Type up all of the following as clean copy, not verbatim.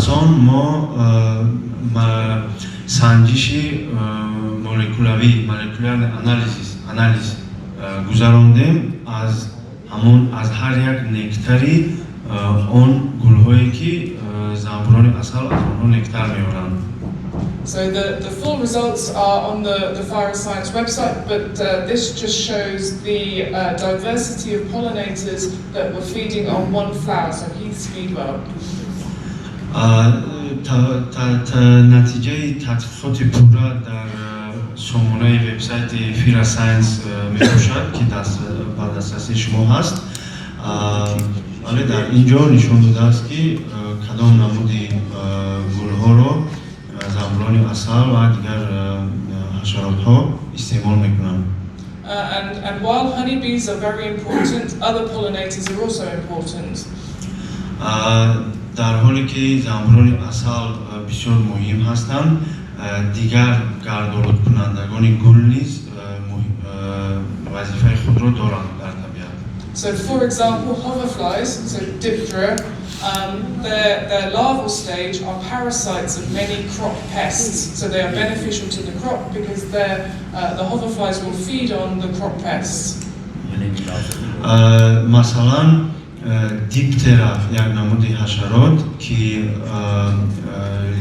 Пас он мо санҷиши молекулавӣ, молекулярный анализ гузарондем аз ҳамон, аз ҳар як нектари он гулҳое, ки занбурони асал аз онҳо нектар меоранд. So the full results are on the Fira Science website, but this just shows the diversity of pollinators that were feeding on one flower, so Heath Speedwell. Натиҷаи тадқиқоти пурра дар сомонаи вебсайти Fira Science мебошад, ки ба дастрасии шумо ҳаст. Вале дар ин ҷо нишон додааст, ки кадом намуди гулҳоро занбурони асал ва дигар ҳашаротҳо истеъмол мекунанд. And while honeybees are very important, other pollinators are also important. Дар ҳоле ки занбурони асал бисёр муҳим ҳастанд, дигар гардолудкунандагони гул низ вазифаи худро доранд дар табиат. So, for example, hoverflies, so Diptera, their larval stage are parasites of many crop pests. So they are beneficial to the crop because the hoverflies will feed on the crop pests. Масалан, диптера, як намуди ҳашарот, ки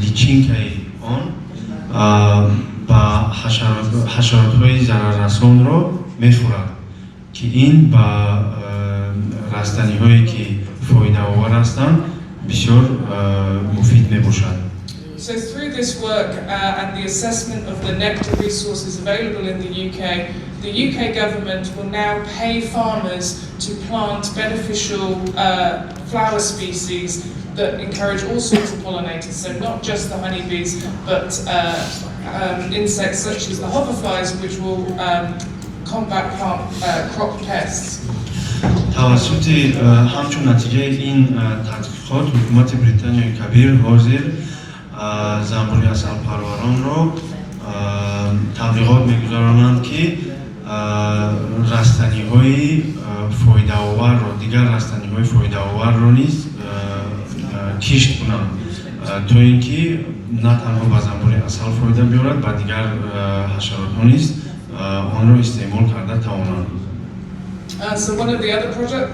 личинкаи он ба ҳашаротҳои зараррасонро мехӯрад, ки ин ба растаниҳое, ки фоидаовар ҳастанд, бисёр муфид мебошад. So through this work and the assessment of the nectar resources available in the UK, the UK government will now pay farmers to plant beneficial flower species that encourage all sorts of pollinators. So not just the honeybees, but insects such as the hoverflies, which will combat crop pests. Тавассути ҳамчун натиҷаи ин тадқиқот, ҳукумати Британияи Кабир ҳозир занбури асалпарваронро таблиғот мегузаронанд, ки растаниҳои фоидаоварро, дигар растаниҳои фоидаоварро низ кишт кунанд, то ин ки на танҳо ба занбури асал фоида биёрад, ба дигар ҳашаротҳо низ онро истеъмол карда тавонанд. So one of the other project,